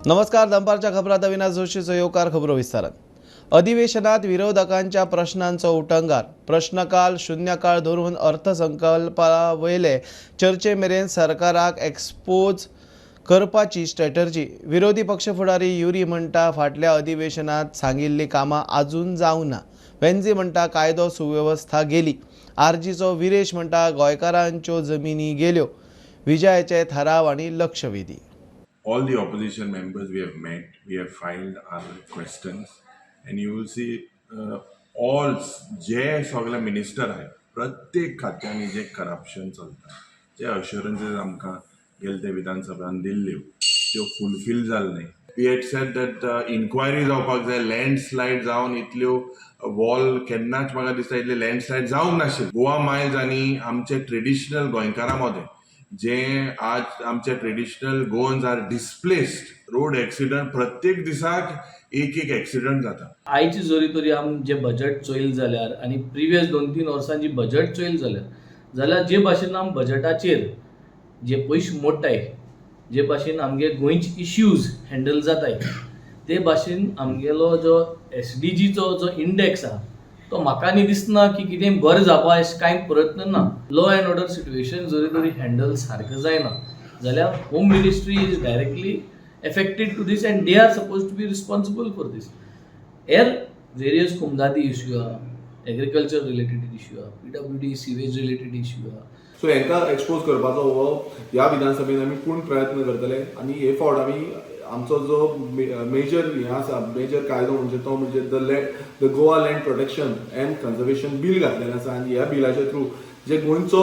नमस्कार, दनपारच्या खबरात अविनाश जोशीचो येवकार. खबरो विस्तारान. अधिवेशनात विरोधकांच्या प्रश्नांचो उटंगार. प्रश्नकाल, शून्यकाळ धरून अर्थसंकल्पा वयले चर्चे मेरेन सरकाराक एक्सपोज करपाची स्ट्रॅटर्जी. विरोधी पक्ष फुडारी युरी म्हणटा, फाटल्या अधिवेशनात सांगिल्लीं कामां अजून जावंक ना. वेन्झी म्हणटा, कायदो सुवेवस्था गेली. आरजीचो विरेश म्हणटा, गोंयकारांच्यो जमिनी गेल्यो. विजयाचे थाराव आनी लक्षवेधी. All the opposition members, we have met, we have filed our questions, and you will see all जे सगळे मिनिस्टर आहेत, प्रत्येक खात्यांनी जे करप्शन चलता, जे अश्युरन्सीस आमकां गेले ते विधानसभान दिल्ल्यो, त्यो फुलफील जाले न्ही. We had said that inquiry जावपाक जाय. लँडस्लायड जावन इतल्यो वॉल केन्नाच म्हाका दिसता इतले लँडस्लायड जावंक नाशिल्ले. गोवा मायल्स आनी आमचे ट्रेडिशनल गोंयकारां मदें जे आज आमचे traditional Goans are displaced. Road accident, प्रत्येक दिसाक एक एक एक्सिडंट जाता. आयची जरी तरी आम जे बजट चोयल जाल्यार आनी प्रिवियस 2-3 वर्सां जी बजट चोयल जाल्यार जे भाशेन आम बजटाचेर जे पयशे मोडटाय, जे भाशेन आमगे गोंयचे इश्यूज हँडल जाताय, ते भाशेन आमगेलो जो एसडीजीचो जो इंडेक्स आहा, तो म्हाका न्ही दिसना की कितें बरें जावपा अशें कांय प्रयत्न ना. लॉ एंड ऑर्डर सिट्युएशन जरी तरी हँडल सारकें जायना जाल्यार Home Ministry is directly affected to this and they are supposed to be responsible for this. Here various Comunidade issue आहा, एग्रीकल्चर रिलेटेड इश्यू आहा, पीडब्ल्यूडी सिवेज रिलेटेड इश्यू आहा. So हांकां expose करपाचो हो ह्या विधानसभेन आमी पूर्ण प्रयत्न करतले. आनी हे फावट आमी आमचो जो मेजर हें आसा, मेजर कायदो म्हणजे तो म्हणजे the Goa Land Protection and Conservation Bill घातलेलें आसा. आनी ह्या बिलाच्या थ्रू जे गोंयचो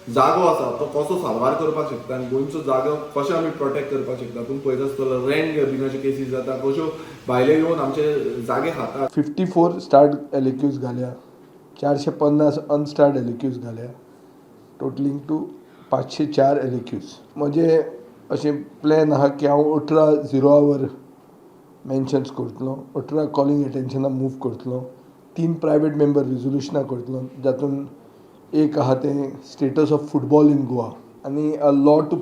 जागो आसा तो कसो साल्वार करपाक शकता आनी गोंयचो जागो कशें आमी प्रोटेक्ट करपाक शकता. तुमी पळयता आसतलो, लँड ग्रेबिंगाच्यो केसीस जाता, कश्यो भायले येवन आमचे जागे खातात. 54 स्टार्ड एलएक्यूज घाल्या, 450 अनस्टार्ड एलएक्यूज घाल्या, टोटलिंग टू 504 एलएक्यूज. म्हजें अशें प्लॅन आहा की हांव 18 झिरो our mentions करतलो, 18 कॉलिंग एटेन्शनां मूव करतलो, तीन प्रायवेट मेंबर रिजोल्युशनां करतलो, जातून एक आहा तें status of football in Goa आनी a law to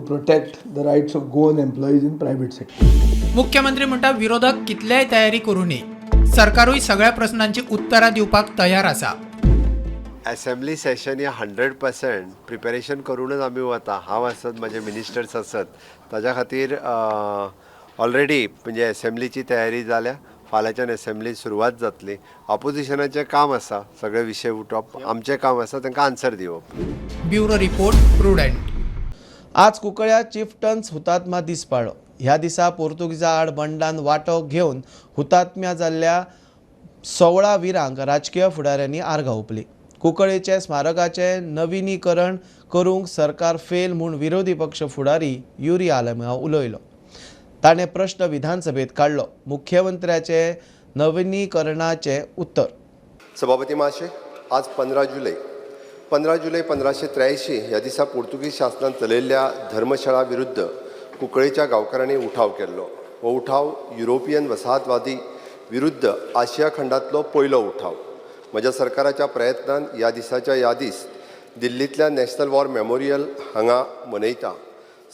protect the rights of Goan employees in private sector. मुख्यमंत्री म्हणटा, विरोधक कितलेय तयारी करूनय, सरकारूय सगळ्या प्रस्नांची उत्तरां दिवपाक तयार आसा. एसेंब्ली सेशन हे 100% प्रिपेरेशन करूनच आमी वता. हांव आसत, म्हाजे मिनिस्टर्स आसत, ताज्या खातीर ऑलरेडी म्हणजे एसेंब्लीची तयारी जाल्या. फाल्यांच्यान एसेंब्ली सुरवात जातली. ऑपोजिशनाचें काम आसा सगळे विशय उठोवप, आमचें काम आसा तांकां आन्सर दिवप. Bureau report, prudent. आज कुंकळ्या चिफ्टन्स हुतात्मा दीस पाळ्ळो. ह्या दिसा पोर्तुगीजा आड बंडान वांटो घेवन हुतात्म्या जाल्ल्या 16 विरांक राजकीय फुडाऱ्यांनी आर्गां ओंपली. कुंकळेचे स्मारकाचें नविनीकरण करूंक सरकार फेल म्हूण विरोधी पक्ष फुडारी युरी आलेमांव उलयलो. ताणें प्रश्न विधानसभेत काडलो. मुख्यमंत्र्याचे नविनीकरणाचें उत्तर. सभापती महाशय, आज 15 जुलय. 15 जुलय 1583 ह्या दिसा पोर्तुगीज शासनान चलयल्ल्या धर्मशाळा विरुद्ध कुंकळेच्या गांवकारांनी उठाव केल्लो. हो उठाव युरोपियन वसाहतवादी विरुद्ध आशिया खंडांतलो पयलो उठाव. म्हज्या सरकाराच्या प्रयत्नान ह्या दिसाच्या यादीस दिल्लींतल्या नॅशनल वॉर मेमोरियल हांगा मनयता.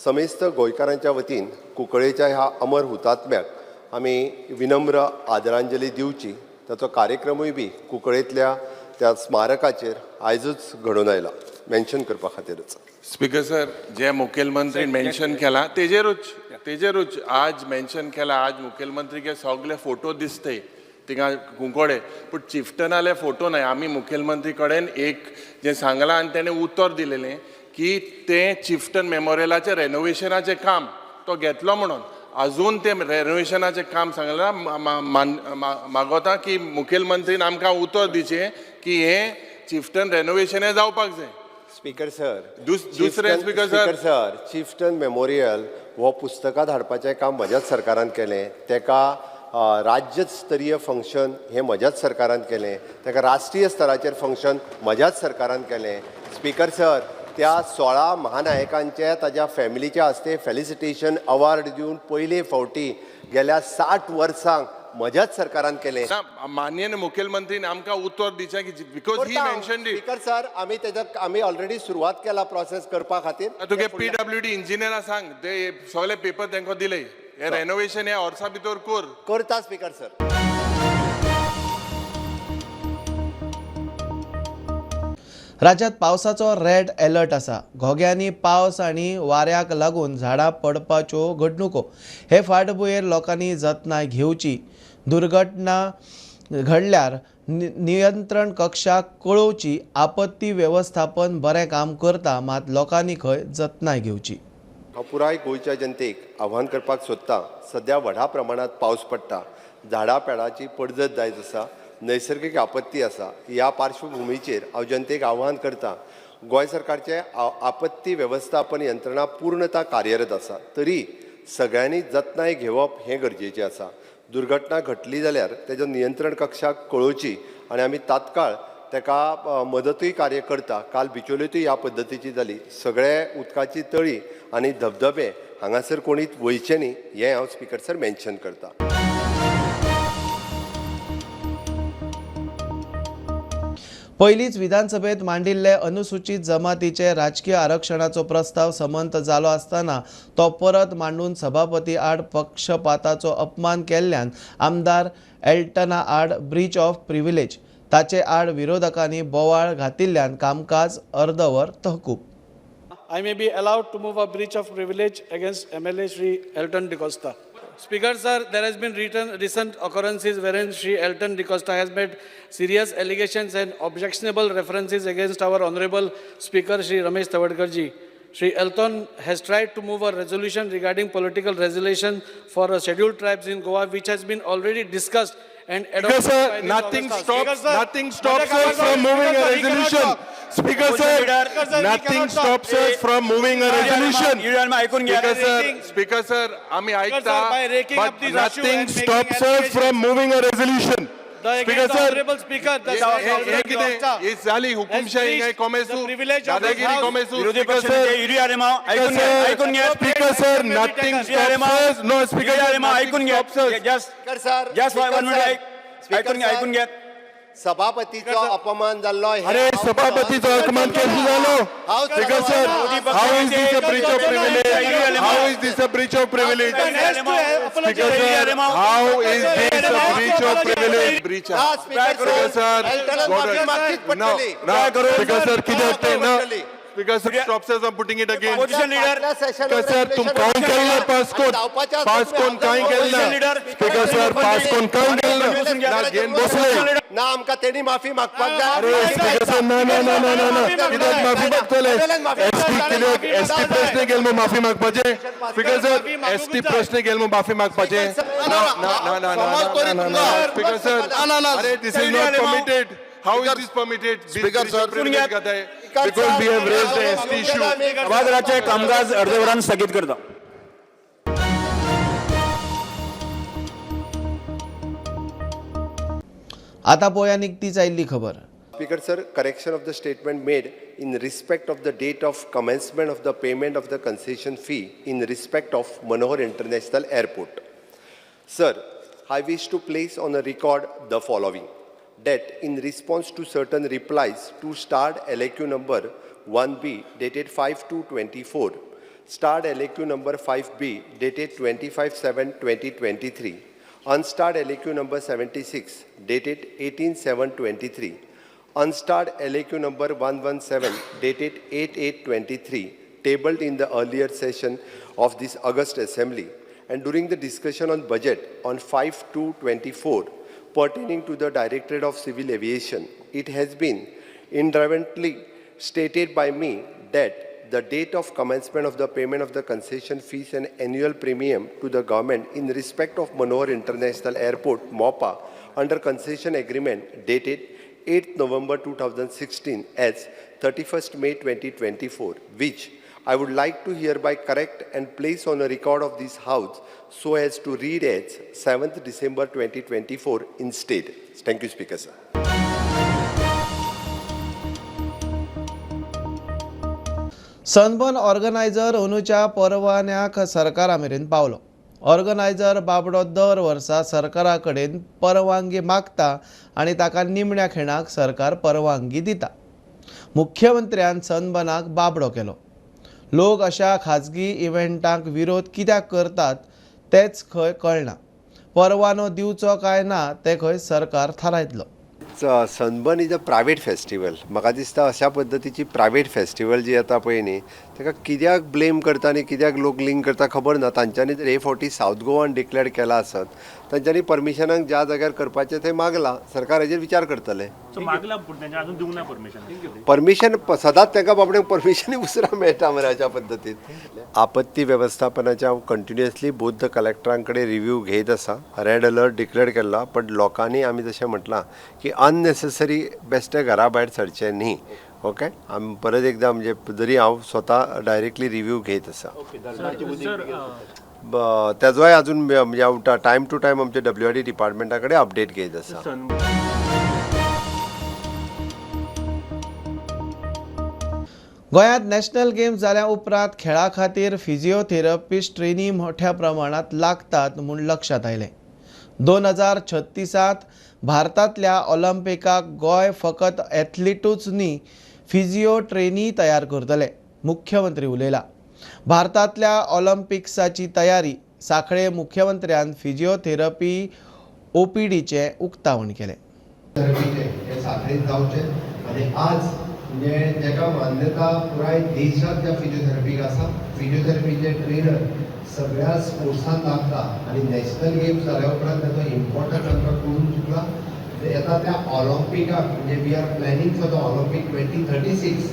समेस्त गोंयकारांच्या वतीन कुंकळेच्या ह्या अमर हुतात्म्याक आमी विनम्र आदरांजली दिवची. ताचो कार्यक्रमूय बी कुंकळेंतल्या त्या स्मारकाचेर आयजूच घडोवन आयला, मेन्शन करपा खातीरच. स्पीकर सर, जे मुखेलमंत्री मेन्शन केला तेजेरूच आज मेन्शन केला. आज मुखेलमंत्रीके सगळे फोटो दिसते थिंगा कुंकोडे, पूण चिफ्टनाले फोटो नाय. आमी मुखेलमंत्री कडेन एक जें सांगलां आनी तेणें उतर दिलेलें की तें चिफ्टन मेमोरियलाचें रेनोवेशनाचें काम तो घेतलो म्हणून. अजून तें रेनोवेशनाचें काम सांगलां. मागोता की मुखेलमंत्रीन आमकां उतर दिचें की हें चिफ्टन रेनोवेशन हें जावपाक जाय. स्पीकर सर, दुसरें, speaker sir. Speaker sir, chieftain memorial हो पुस्तकां धाडपाचें काम म्हज्याच सरकारान केलें. तेका राज्य स्तरीय फंक्शन हें म्हज्याच सरकारान केलें. तेका राष्ट्रीय स्तराचेर फंक्शन म्हज्याच सरकारान केलें. स्पीकर सर, त्या 16 महानायकांचे ताज्या फॅमिलीच्या हस्ते फेलिसिटेशन अवॉर्ड दिवन पयले फावटी गेल्या 60 वर्सांक म्हज्याच सरकारान केलें. ना, माननीय मुखेलमंत्रीन आमकां उतर दिचें की because he mentioned it. Speaker sir, आमी तेजा आमी ऑलरेडी सुरवात केला प्रोसेस करपा खातीर. तुगे पीडब्ल्यूडी इंजिनियरा सांग, ते सगळे पेपर तांकां दिले, हे रेनोवेशन ह्या वर्सा भितर कर. करता स्पीकर सर. राज्यात पावसाचो रेड अलर्ट आसा. घोग्यांनी पावस आनी वाऱ्याक लागून झाडां पडपाच्यो घडणुको. हे फाटभुंयेर लोकांनी जतनाय घेवची. दुर्घटना घडल्यार नियंत्रण कक्षाक कळोवची. आपत्ती वेवस्थापन बरें काम करता, मात लोकांनी खंय जतनाय घेवची. हांव पुराय गोंयच्या जनतेक आव्हान करपाक सोदता. सद्या व्हडा प्रमाणांत पावस पडटा, झाडां पेडाची पडझड जायत आसा, नैसर्गीक आपत्ती आसा. ह्या पार्श्वभुमीचेर हांव जनतेक आव्हान करता, गोंय सरकारचे आपत्ती वेवस्थापन यंत्रणा पूर्णता कार्यरत आसा, तरी सगळ्यांनी जतनाय घेवप हें गरजेचें आसा. दुर्घटना घडली जाल्यार तेजो नियंत्रण कक्षाक कळोवची आनी आमी तात्काळ ताका मदतूय कार्य करता. काल बिचोलेतूय ह्या पद्दतीची जाली. सगळे उदकाची तळी आनी धबधबे हांगासर कोणीच वयचे न्ही हें हांव स्पीकर सर मेन्शन करता. पयलींच विधानसभेत मांडिल्ले अनुसूचित जमातीचे राजकीय आरक्षणाचो प्रस्ताव समंत जालो आसतना तो परत मांडून सभापती आड पक्षपाताचो अपमान केल्ल्यान आमदार एल्टना आड ब्रीच ऑफ प्रिव्हिलेज, ताचे आड विरोधकांनी बोवाळ घातिल्ल्यान कामकाज अर्दवर तहकूब. I may be allowed to move a breach of privilege against MLA Shri Elton D'Costa. Speaker sir, there has been recent occurrences wherein Shri Elton D'Costa has made serious allegations and objectionable references against our Honorable Speaker Shri Ramesh Tawadkar ji. Shri Elton has tried to move a resolution regarding political resolution for scheduled tribes in Goa, which has been already discussed and adopted. Speaker sir, by this nothing august house. stops, Speaker sir, nothing stops us from moving a resolution. Speaker sir, nothing stops us from moving a resolution. Speaker sir, speaker sir, आमी आयकता, by raking up but these issue Nothing and making stops us from moving a resolution. The Speaker against the sir, honorable speaker, the हे हे कितें ही जाली हुकुमशाही काय कोमेसू, दादागिरी कोमेसू. Speaker sir, Speaker sir, nothing stops us. No, Speaker sir, nothing stops us. Speaker sir, speaker sir, सभापतीचो अपमान जाल्लो. अरे सभापतीचो अपमान केसो जालो? Speaker sir, how is this a breach of privilege? How is this a breach of privilege? Speaker sir, how is this a breach of privilege? Breach. Speaker sir, No, no, Speaker sir, कितें तें ना? Speaker sir, stops us from putting it again. Speaker sir, तुम कांय केलें ना pass कोण? Pass कोण कांय केलें ना? स्पीकर सर, पास कोण कांय केलें ना? ना, घेन बसले. ना, आमकां तेणी माफी मागपाक जाय. अरे स्पीकर सर, ना ना ना ना ना ना, कित्याक माफी मागतले? एसटी कित्याक एसटी प्रश्न केलो म्हूण माफी मागपाचें? स्पीकर सर, एसटी प्रश्न केलो म्हूण माफी मागपाचें? ना ना ना ना ना ना ना, स्पीकर सर, अरे this is not permitted. How is this permitted? Speaker sir, because we have raised the ST issue. सभाघराचे कामकाज अर्धवरान स्थगीत करता. आतां पळोवया निकतीच आयिल्ली खबर. Speaker sir, correction of the statement made in respect of the date of commencement of the payment of the concession fee in respect of Manohar International Airport. Sir, I wish to place on a record the following, that in response to certain replies to starred LAQ number 1B dated 5/2/24, starred LAQ number 5B dated 25/7/2023, unstarred LAQ number 76 dated 18/7/23, unstarred LAQ number 117 dated 8/8/23, tabled in the earlier session of this August Assembly, and during the discussion on budget on 5/2/24 pertaining to the Directorate of Civil Aviation, it has been inadvertently stated by me that the date of commencement of the payment of the concession fees and annual premium to the government in respect of Manohar International Airport, MOPA, under concession agreement dated 8th November 2016 as 31st May 2024, which I would like to hereby correct and place on a record of this House so as to read as 7th December 2024 instead. Thank you, Speaker sir. Sunburn organiser अंदूच्या परवान्याक सरकारा मेरेन पावलो. Organiser बाबडो दर वर्सा सरकारा कडेन परवानगी मागता आनी ताका निमण्या खिणाक सरकार परवानगी दिता. मुख्यमंत्र्यान सनबर्नाक बाबडो केलो. लोक अशा खाजगी इव्हेंटांक विरोध कित्याक करतात तेंच खंय कळना. परवानो दिवचो काय ना तें खंय सरकार थारायतलो. Sunburn is a private festival. म्हाका दिसता अशा पद्दतीची प्रायवेट फेस्टिवल जी येता पळय न्ही, ताका कित्याक ब्लेम करता आनी कित्याक लोक लिंक करता खबर ना. तांच्यांनी जर हे फावटी सावथ गोवान डिक्लेअर केला आसत, तांच्यांनी परमिशनाक ज्या जाग्यार करपाचें थंय मागलां, सरकार हेजेर विचार करतले. परमिशन सदांच तांकां बाबड्यांक परमिशन उसरां मेळटा मरे. अशा पद्दतीन आपत्ती वेवस्थापनाच्या हांव कंटिन्युअसली बोथ कलेक्टरां कडेन रिव्यू घेयत आसा. रेड अलर्ट डिक्लेअर केल्लो, पण लोकांनी आमी जशें म्हटलां की अननेसेसरी बेश्टे घरा भायर सरचें न्ही. ओके, आमी परत एकदां म्हणजे जरी हांव स्वता डायरेक्टली रिव्यू घेयत आसा, तेजोय अजून म्हणजे हांव टायम टू टायम आमच्या WRD डिपार्टमेंटा कडेन अपडेट घेयत आसा. गोंयांत नॅशनल गेम्स जाल्या उपरांत खेळा खातीर फिजिओथेरपिस्ट ट्रेनी मोठ्या प्रमाणांत लागतात म्हूण लक्षांत आयलें. 2036 भारतांतल्या ऑलिम्पिकाक गोंय फकत एथलिटूच न्ही फिजिओ ट्रेनी तयार करतले, मुख्यमंत्री उलयला. भारतांतल्या ऑलिम्पिक्साची तयारी सांखळे मुख्यमंत्र्यान फिजिओथेरपी OPDचें उक्तावण केलें. हे सांखळेंत जावचें आनी आज म्हणजे जेका मान्यता पुराय देशांत ज्या फिजिओथेरपीक आसा, फिजिओथेरपीचे ट्रेनर सगळ्या स्पोर्ट्सान लागता आनी नॅशनल गेम्स जाल्या उपरांत ताचो इम्पॉर्टन्स आमकां कळून चुकला. येता त्या ऑलिम्पिकाक म्हणजे we are planning for the Olympic 2036.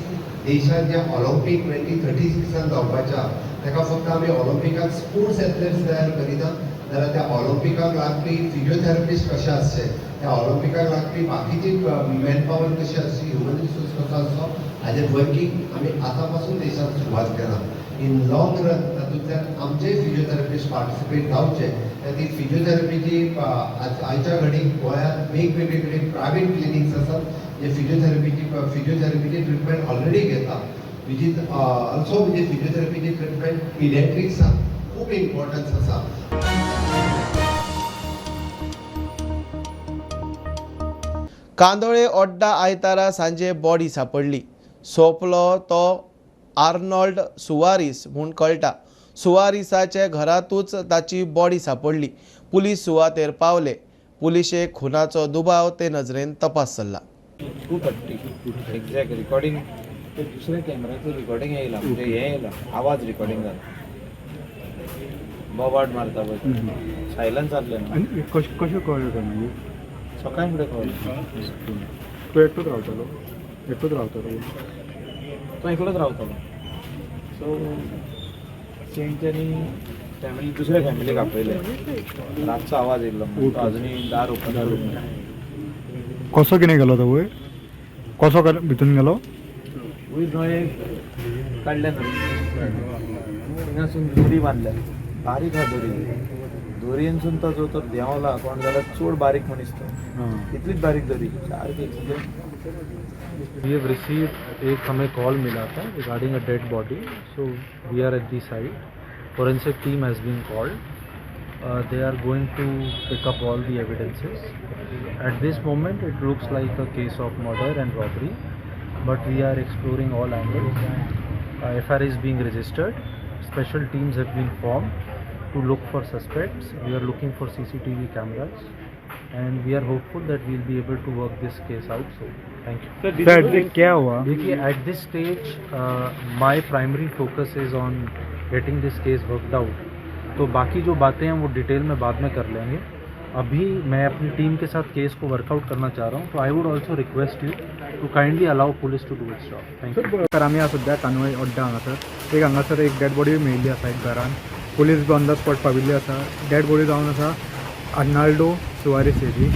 देशांत ज्या ऑलिम्पिक 2036 जावपाच्या ताका फक्त आमी ऑलिम्पिकाक स्पोर्ट्स एथलेट्स तयार करिना, जाल्यार त्या ऑलिम्पिकाक लागपी फिजिओथेरपिस्ट कशे आसचे, त्या ऑलिम्पिकाक लागपी बाकीची मॅन पावर कशी आसची, ह्युमन रिसोर्स कसो आसचो, हाजेर वर्कींग आमी आतां पासून देशांत सुरवात केला. इन लॉंग रन तातूंतल्यान आमचेय फिजिओथेरपिस्ट पार्टिसिपेट जावचे. ती फिजिओथेरपीची आयच्या घडीक गोंयांत वेगवेगळे कडेन प्रायवेट क्लिनिक्स आसात जे फिजिओथेरपीची ट्रिटमेंट ऑलरेडी घेता, which is also म्हणजे फिजिओथेरपीची ट्रिटमेंट पिडियाट्रिक्साक खूब इम्पॉर्टन्स आसा. कांदोळे ओड्डा आयतारा सांजे बॉडी सापडली. सोंपलो तो आर्नॉल्ड सुवारीस म्हूण कळटा. सुवारीसाचे घरांतूच ताची बॉडी सापडली. पुलीस सुवातेर पावले. पुलिशेक खुनाचो दुबाव ते नजरेन तपास चल्ला. 2:30 एक्झॅक्ट रिकॉर्डिंग, ते दुसऱ्या कॅमेराचो रिकॉर्डिंग येयला, म्हणजे हें येयला आवाज रिकॉर्डिंग जाला, बोबाट मारता पळय, सायलन्स जातलें ना. आनी कशें कशें कळ्ळें तुका मागीर? सकाळीं फुडें कळ्ळें. तूं एकटोच रावतालो? एकटोच रावतालो तो एकलोच रावतालो. सो तेंच्यांनी फॅमिली दुसऱ्या फॅमिलीक आपयलें. रातचो आवाज येयल्लो म्हणून तो अजुनूय दार ओपन करूंक ना. कसो कितें गेलो तो वयर? कसो भितून गेलो? वयर नळे काडले न्हू, थिंगासून दोरी बांदल्या, बारीक आहा दोरी. दोरयेनसून तो जो तो देंवला कोण जाल्यार चड बारीक मनीस तो, इतलीच बारीक दोरी सारकी. We have received एक हमें कॉल मिला था regarding a dead body, so we are at the site. Forensic team has been called. They are going to pick up all the evidences. At this moment it looks like a case of murder and robbery, but we are exploring all angles. FIR is being registered. Special teams have been formed to look for suspects. We are looking for CCTV cameras and we are hopeful that we will be able to work this case out. So thank you. Sir, क्या हुआ? देखिए, at this stage my primary focus is on getting this case worked out. तो बाकी जो बातें हैं वो detail में बाद में कर लेंगे. अभी मैं अपनी टीम के साथ केस को वर्कआउट करना चाह रहा हूँ. तो I would also request you to kindly allow police to do its job. Thank you. Sir, आमी सद्या कानोळे अड्डा हांगासर एक हांगासर एक डेड बॉडी मेळिल्ली आसा एक घरान. पुलीस ऑन the spot पाविल्ली आसा. डेड बॉडी जावन आसा आर्नाल्डो सुवारीस हेजी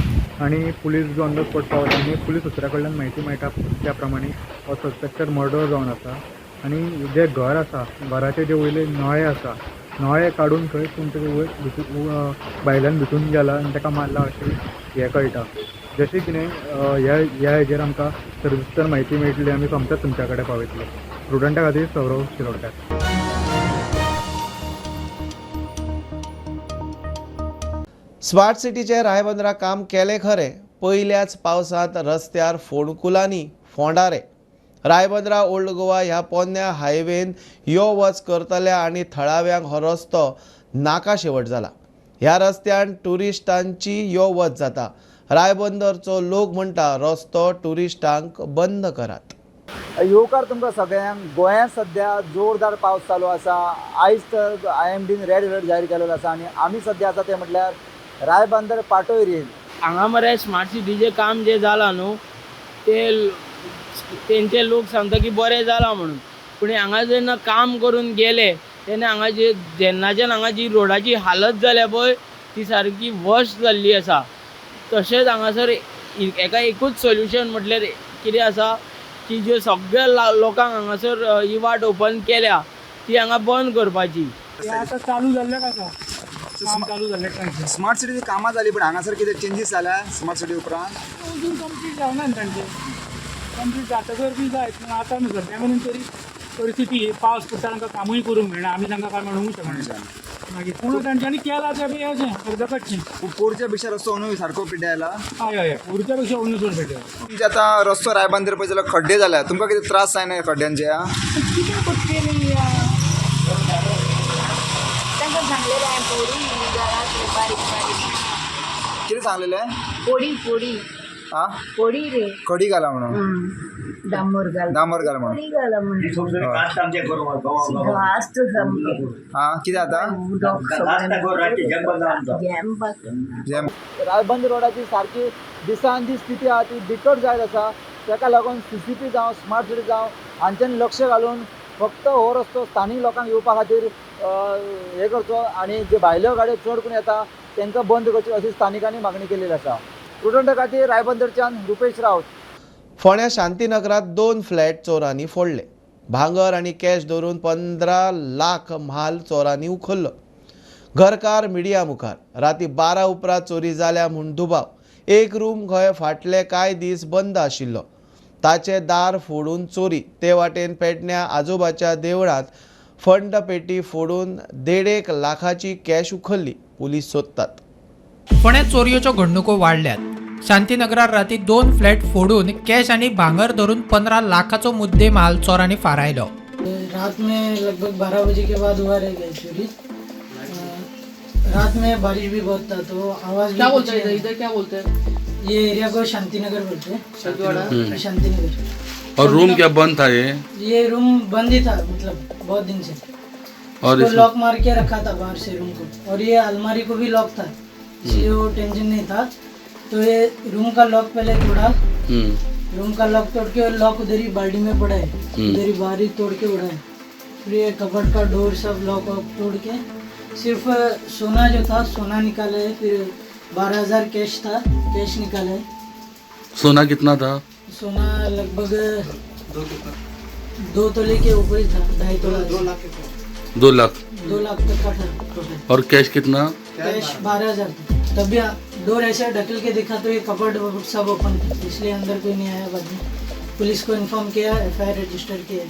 आनी पुलीस ऑन the spot पावले आनी पुलीस सुत्रा कडल्यान म्हायती मेळटा त्या प्रमाणे हो सस्पेक्टेड मर्डर जावन आसा आनी जें घर आसा घराचे जे वयले नळे आसा नळे काडून थंय कोण तरी वयर भितून भायल्यान भितून गेला आनी ताका मारला अशें हें कळटा. जशें कितें ह्या ह्या हेजेर आमकां सविस्तर म्हायती मेळटली आमी सोमतेच तुमच्या कडेन पावयतले. प्रुडंटा खातीर सौरव शिरोडकर. स्मार्ट सिटीचे रायबंदरा काम केलें खरें, पयल्याच पावसांत रस्त्यार फोंडकुलांनी फोंडारे. रायबंदरा ओल्ड गोवा ह्या पोन्न्या हायवेन यो वच करतल्या आनी थळाव्यांक हो रस्तो नाका शेवट जाला. ह्या रस्त्यान ट्युरिस्टांची यो वच जाता. रायबंदरचो लोक म्हणटा रस्तो ट्युरिस्टांक बंद करात. येवकार तुमकां सगळ्यांक. गोंयांत सद्या जोरदार पावस चालू आसा. आयज तर IMDन रेड अलर्ट जाहीर केलेलो आसा आनी आमी सद्या आसा ते म्हटल्यार रायबंदर पाटो एरियेन. हांगा मरे स्मार्ट सिटीचें काम जें जालां न्हू ते तेंचे लोक सांगता की बरें जालां म्हणून, पूण हांगा जेन्ना काम करून गेले तेन्ना हांगा जे जेन्नाच्यान हांगा जी रोडाची हालत जाल्या पळय ती सारकी वर्स्ट जाल्ली आसा. तशेंच हांगासर हेका एकूच सोल्युशन म्हटल्यार कितें आसा की ज्यो सगळ्या लोकांक हांगासर ही वाट ओपन केल्या ती हांगा बंद करपाची. आतां चालू जाल्लेच आसा, काम चालू जाल्लें. स्मार्ट सिटीची कामां जाली पण हांगासर कितें चेंजीस जाल्या स्मार्ट सिटी उपरांत? अजून कंप्लीट जावना न्ही तांचें, कंप्लीट जातकर बी जायत पूण आतां न्हू सद्या मेरेन तरी परिस्थिती पावस पडटा तांकां कामूय करूंक मेळना, आमी तांकां काय म्हणूंक शकना मागीर. पूण तांच्यांनी केलां तें बी अशें अर्दकटचें. पोरच्या पेक्षा रस्तो अंदू सारको पिड्ड्यार आयला? हय हय, पोरच्या पेक्षा अंदू चड पिड्ड्यार. तुमचे आतां रस्तो रायबंदर पळय जाल्यार खड्डे जाल्या, तुमकां कितें त्रास जायना खड्ड्यांचे? कितें पडटे न्ही तांकां सांगलेलें हांवें पोडी घरांत बारीक बारीक. कितें सांगलेलें? पोडी पोडी आं पोडी रे, खडी घाला म्हणून, डांबर घाल, डांबर घाल म्हणून, पोडी घाला म्हणून. घास्त सामकें. आं कितें आतां रायबंदर रोडाची सारकी दिसान दीस स्थिती आहा ती बिकट जायत आसा. ताका लागून CCP जावं स्मार्ट सिटी जावं हांच्यानी लक्ष घालून फक्त हो रस्तो स्थानीक लोकांक येवपा खातीर हें करचो आनी जे भायल्यो गाडयो चड करून येता तांकां बंद करच्यो अशी स्थानिकांनी मागणी केल्ली आसा. प्रुडंटा खातीर रायबंदरच्यान रुपेश रावत. फोंड्या शांतीनगरात 2 फ्लॅट चोरांनी फोडले. भांगर आनी कॅश दवरून 15 लाख म्हाल चोरांनी उखल्लो. घरकार मिडिया मुखार राती 12 उपरांत चोरी जाल्या म्हूण दुबाव. एक रूम खंय फाटले कांय दीस बंद आशिल्लो, ताचें दार फोडून चोरी. ते वाटेन पेडण्या आजोबाच्या देवळांत फंड पेटी फोडून 1.5 लाखाची कॅश उखल्ली. पुलीस सोदतात. फोंड्या चोरयेच्यो घडणुको वाडल्यात. शांतीनगरार राती 2 फ्लॅट फोडून कॅश आनी भांगर धरून 15 लाखाचो मुद्देमाल चोरांनी फारायलो. रात में लगभग 12 बजे के बाद हुआ रह गई चोरी. रात में बारिश भी बहुत था तो आवाज क्या बोलते हैं इधर, क्या बोलते हैं? ये एरिया को शांतिनगर बोलते हैं. शांतिनगर. और रूम क्या बंद था? ये रूम बंद ही था, मतलब बहुत दिन से. और इसको लॉक मार के रखा था बाहर से रूम को, और ये अलमारी को भी लॉक था इसलिए वो टेंशन नहीं था. तो ये रूम का लॉक पहले तोड़ा, रूम का लॉक तोड़ के लॉक उधर ही बाल्टी में पड़ा है, उधर ही बाहर ही तोड़ के उड़ा है. फिर ये कबर्ड का डोर सब लॉक वॉक तोड़ के सिर्फ सोना जो था सोना निकाले है. फिर 12,000 कैश था, कैश निकाले. सोना कितना था? सोना लगभग 2 तोले के ऊपर ही था, 2.5 तोला. 2 लाख 2 लाख तक का था टोटल. और कैश कितना? कैश 12,000 था. तभी डोर ऐसे ढकल के देखा तो ये कबर्ड सब ओपन था, इसलिए अंदर कोई नहीं आया. बाद में पुलिस को इन्फॉर्म किया, FIR register किया.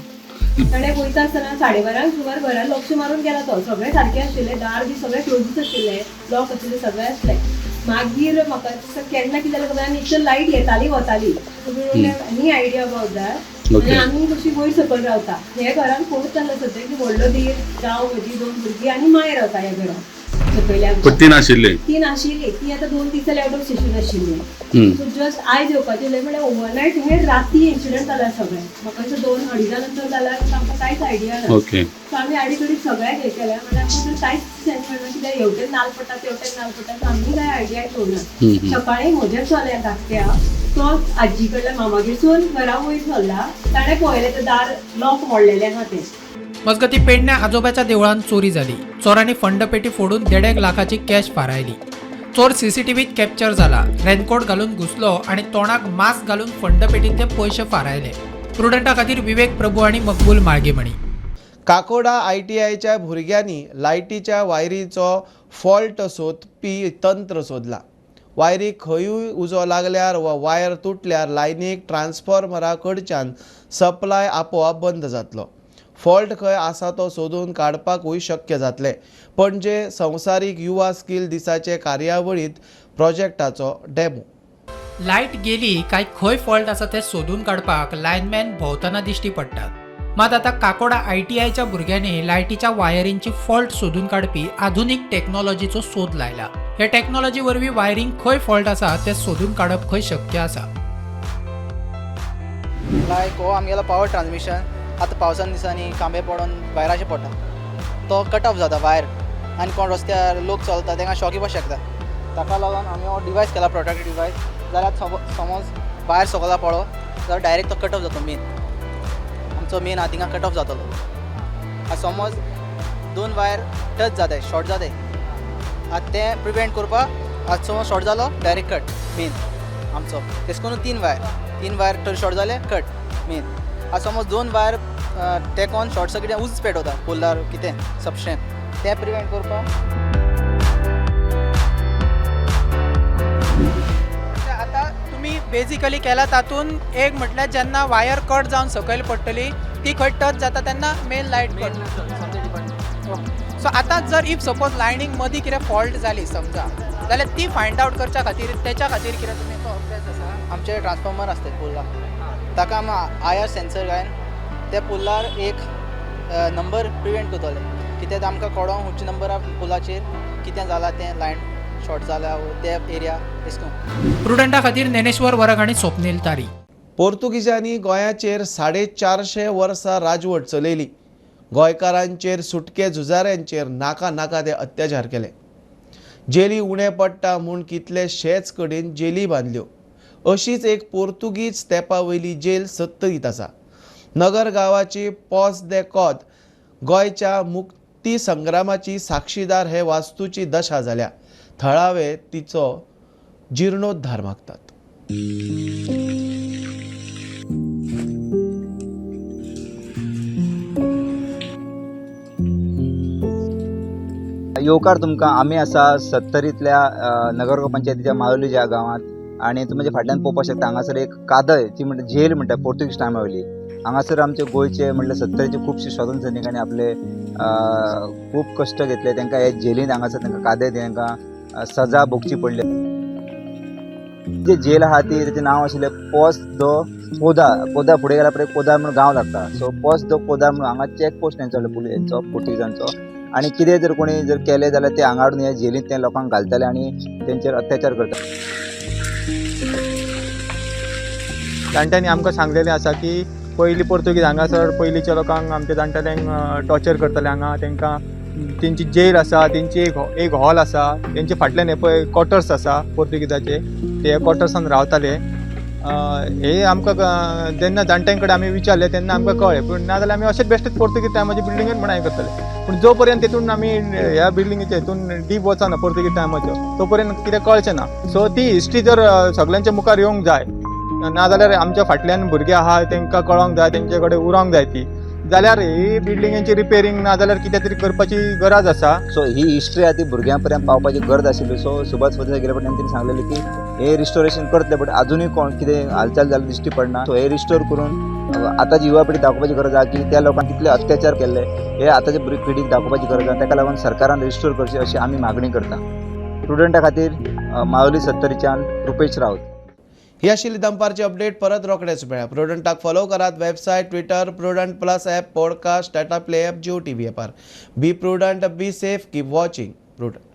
ताणें वयता आसतना 12:30 सुमार घरान लक्ष मारून गेला तो. सगळें सारकें आशिल्लें, दार बी सगळें क्लोजूच आशिल्लें, लॉक आशिल्लें, सगळें आसलें. मागीर म्हाका केन्ना कितें जालें खबर आनी एक तर लायट येताली वताली, एनी आयडिया अबावट that. आनी आमी कशी वयर सकयल रावता हे घरान कोणूच नासलो सद्या, की व्हडलो धीर, जाव, म्हजी 2 भुरगीं आनी माय रावता ह्या घरान सकयल्या. तीन आशिल्ली, तीन आशिल्ली, ती आतां 2 दीस जाले आउट ऑफ स्टेशन आशिल्ली. सो जस्ट आयज येवपाचें उरलें म्हळ्यार ओवरनायट हे राती इन्सिडंट जाला सगळें. म्हाका दिसता 2-2.5 नंतर जाला, आमकां कांयच आयडिया ना. सो आमी आडी कडी सगळ्याक हें केलें म्हळ्यार आमकां तर कांयच सेन्स मेळना कित्याक हेवटेन नाल पडटा तेवटेन नाल पडटा, सो आमी कांय आयडिया घेवना. सकाळीं म्हज्या चल्याक धाकट्या तो आजी कडल्यान मामागेरसून घरा वयर सरला, ताणें पळयलें तें दार लॉक मोडलेलें आहा तें. मजगती पेडण्या आजोबाच्या देवळांत चोरी जाली. चोरांनी फंडपेटी फोडून 1.5 लाखाची कॅश फारायली. चोर सीसीटीव्हीत कॅप्चर जाला. रेनकोट घालून घुसलो आनी तोंडाक मास्क घालून फंडपेटींतले पयशे फारायले. प्रुडंटा खातीर विवेक प्रभू आनी मकबूल माळगेमणी. काकोडा ITIच्या भुरग्यांनी लायटीच्या वायरीचो फॉल्ट सोदपी तंत्र सोदला. वायरीक खंयूय उजो लागल्यार वा वायर तुटल्यार लायनीक ट्रान्सफॉर्मरा कडच्यान सप्लाय आपोआप बंद जातलो. फॉल्ट खंय आसा तो सोदून काडपाकूय शक्य जातलें. पणजे संवसारीक युवा स्कील दिसाचे कार्यावळींत प्रोजेक्टाचो डेमो. लायट गेली काय खंय फॉल्ट आसा तें सोदून काडपाक लायनमॅन भोंवतना दिश्टी पडटात. मात आतां काकोडा ITIच्या भुरग्यांनी लायटीच्या वायरींची फॉल्ट सोदून काडपी आधुनीक टॅक्नॉलॉजीचो सोद लायला. हे टॅक्नॉलॉजी वरवीं वायरींग खंय फॉल्ट आसा तें सोदून काडप खंय शक्य आसा. लायक हो आमगेलो पावर ट्रान्समिशन आतां पावसान दिसांनी खांबे पडोन वायराचे पडटा, तो कट ऑफ जाता वायर आनी कोण रस्त्यार लोक चलता तांकां शॉक येवपाक शकता. ताका लागून आमी हो डिवायस केला, प्रोटेक्टिव डिवायस. जाल्यार समज वायर सकला पडो जाल्यार डायरेक्ट तो कट ऑफ जाता, मेन आमचो मेन आहा थिंगा कट ऑफ जातलो. आतां समज दोन वायर टच जाताय, शॉर्ट जाताय, आतां तें प्रिवेंट करपाक आतां समज शॉर्ट जालो डायरेक्ट कट मेन आमचो. तेश करून तीन वायर तर शॉर्ट जाले कट मेन. आतां समज दोन वायर टेकोन शॉर्ट सर्किट उज पेटवता पोलार कितें सबस्टेन, तें प्रिवेंट करपाक. आतां तुमी बेजिकली केला तातूंत एक म्हटल्यार जेन्ना वायर कट जावन सकयल पडटली ती खंय टच जाता तेन्ना मेन लायट कट. सो आतां जर if suppose lining मदीं कितें फॉल्ट जाली समजा जाल्यार ती फायंड आवट करच्या खातीर तेच्या खातीर कितें तुमी तो अभ्यास आसा? आमचे ट्रान्सफॉर्मर आसतात पोलार, ताका आमी IR sensor घालून त्या पोलार एक नंबर प्रिवेंट करतले कित्याक आमकां कळोंक खंयच्या नंबरा पोलाचेर कितें जालां तें लायन शॉर्ट जाल्या ते एरिया तेश करून. प्रुडंटा खातीर ज्ञानेश्वर वरक आनी स्वप्नील तारी. पोर्तुगीजांनी गोंयाचेर 450 वर्सां राजवट चलयली. गोंयकारांचेर, सुटके झुजाऱ्यांचेर नाका नाका ते अत्याचार केले. जेली उणें पडटा म्हूण कितलेशेच कडेन जेली बांदल्यो. अशीच एक पोर्तुगीज तेंपा वयली जेल सत्तरींत आसा. नगर गांवाची पॉस दे कॉद गोंयच्या मुक्ती संग्रामाची साक्षीदार हे वास्तूची दशा जाल्या. थळावे तिचो जिर्णोद्धार मागतात. येवकार तुमकां. आमी आसा सत्तरींतल्या नगर पंचायतीच्या माळोली ज्या गांवांत आनी तुमच्या फाटल्यान पळोवपाक शकता हांगासर एक कादय ती म्हणटा जेल म्हणटा पोर्तुगीज टायमा वयली. हांगासर आमचे गोंयचे म्हणल्यार सत्तरीचे खुबशे स्वातंत्र्य सैनिकांनी आपले खूब कश्ट घेतले. तांकां हे जेलींत हांगासर तांकां कादय तांकां सजा भोगची पडली. जे जेल आहा ती तेचें नांव आशिल्लें पॉस the कोदा. कोदा फुडें गेल्या पळय कोदा म्हणून गांव लागता. सो पॉस the कोदा म्हणून हांगा चॅक पोस्ट तेंचो पुलिसांचो पोर्तुगिजांचो आनी कितें जर कोणी जर केलें जाल्यार ते हांगा हाडून ह्या जेलींत ते लोकांक घालताले आनी तेंचेर अत्याचार करताले. जाणट्यांनी आमकां सांगलेलें आसा की पयलीं पोर्तुगीज हांगासर पयलींच्या लोकांक आमच्या जाणटेल्यांक टॉर्चर करताले. हांगा तांकां तेंची जेल आसा, तेंची एक हॉल आसा, तेंचे फाटल्यान हे पळय क्वॉर्टर्स आसा पोर्तुगीजाचे, ते क्वॉर्टर्सान रावताले. हे आमकां जेन्ना जाणट्यां कडेन आमी विचारलें तेन्ना आमकां कळ्ळें. पूण ना जाल्यार आमी अशेंच बेश्टेच पोर्तुगीज टायमाचे बिल्डिंगेन म्हण हें करताले. पूण जो पर्यंत तेतून आमी ह्या बिल्डिंगेच्या हितून डीप वचना पोर्तुगीज टायमाच्यो तो पर्यंत कितें कळचें ना. सो ती हिस्ट्री जर सगल्यांच्या मुखार येवंक जाय, ना जाल्यार आमच्या फाटल्यान भुरगे आहा तांकां कळोंक जाय, तेंचे कडेन उरोंक जाय ती, जाल्यार ही बिल्डिंगेची रिपेरींग ना जाल्यार कितें तरी करपाची गरज आसा. सो ही हिस्ट्री आहा ती भुरग्यां पर्यंत पावपाची गरज आशिल्ली. सो सुभाष फर्नांडीस गेले पडल्यान तेणी सांगलेलें की हे रिस्टोरेशन करतले, बट अजुनूय कोण कितें हालचाल जाल्ली दिश्टी पडना. सो हे रिस्टोर करून आतांची युवा पिढी दाखोवपाची गरज आहा की त्या लोकांक कितले अत्याचार केल्ले हे आतांच्या पिढीक दाखोवपाची गरज आहा. ताका लागून सरकारान रिस्टोर करची अशी आमी मागणी करता. स्टुडंटा खातीर मावली सत्तरीच्यान रुपेश राऊत. ही आशिल्ली दनपारची अपडेट. परत रोखडेच मेळ्या. प्रुडंटाक फॉलो करात website, Twitter, Prudent plus app, podcast, Tata Play app, Jio TV ऍपार. Be prudent, be safe, keep watching Prudent.